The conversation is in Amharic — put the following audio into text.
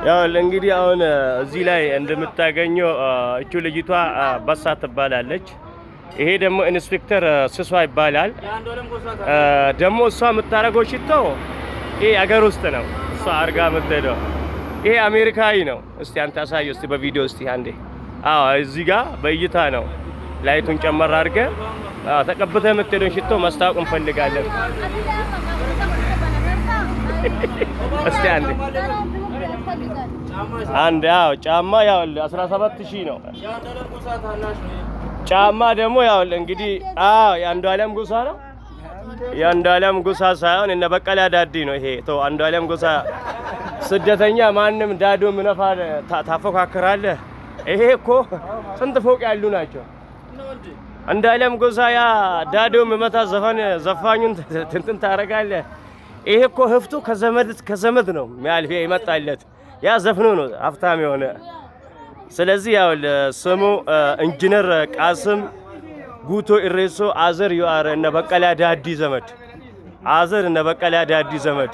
ያው እንግዲህ አሁን እዚህ ላይ እንደምታገኘው እቹ ልጅቷ በሳ ትባላለች። ይሄ ደግሞ ኢንስፔክተር ስሷ ይባላል። ደግሞ እሷ የምታደርገው ሽቶ ይሄ አገር ውስጥ ነው። እሷ አርጋ የምትሄደው ይሄ አሜሪካዊ ነው። እስቲ አንተ አሳየው እስቲ በቪዲዮ እስቲ አንዴ። አዎ፣ እዚህ ጋር በእይታ ነው። Light ኡን ጨመር አድርገህ ተቀብተህ የምትሄደውን ሽቶ ማስታወቅ እንፈልጋለን። እስቲ አንዴ አንድ። አዎ፣ ጫማ ያው 17,000 ነው። ጫማ ደግሞ ያው እንግዲህ አዎ የአንዱ ዓለም ጎሳ ነው። የአንዱ ዓለም ጎሳ ሳይሆን እነ በቀለ ዳዲ ነው ይሄ። ተው፣ አንዱ ዓለም ጎሳ ስደተኛ ማንም ዳዶ ምነፋ ታፎካክራለህ። ይሄ እኮ ስንት ፎቅ ያሉ ናቸው። አንዱ ዓለም ጎሳ ያ ዳዶ ምመታ ዘፈን ዘፋኙን ትንትን ታደርጋለህ። ይሄ እኮ ህፍቱ ከዘመድ ከዘመድ ነው የሚያልፍ ይመጣለት ያ ዘፍኖ ነው ሀብታም የሆነ። ስለዚህ ያው ስሙ ኢንጂነር ቃስም ጉቶ ኢሬሶ አዘር you are እነ በቀለ ዳዲ ዘመድ፣ አዘር እነ በቀለ ዳዲ ዘመድ።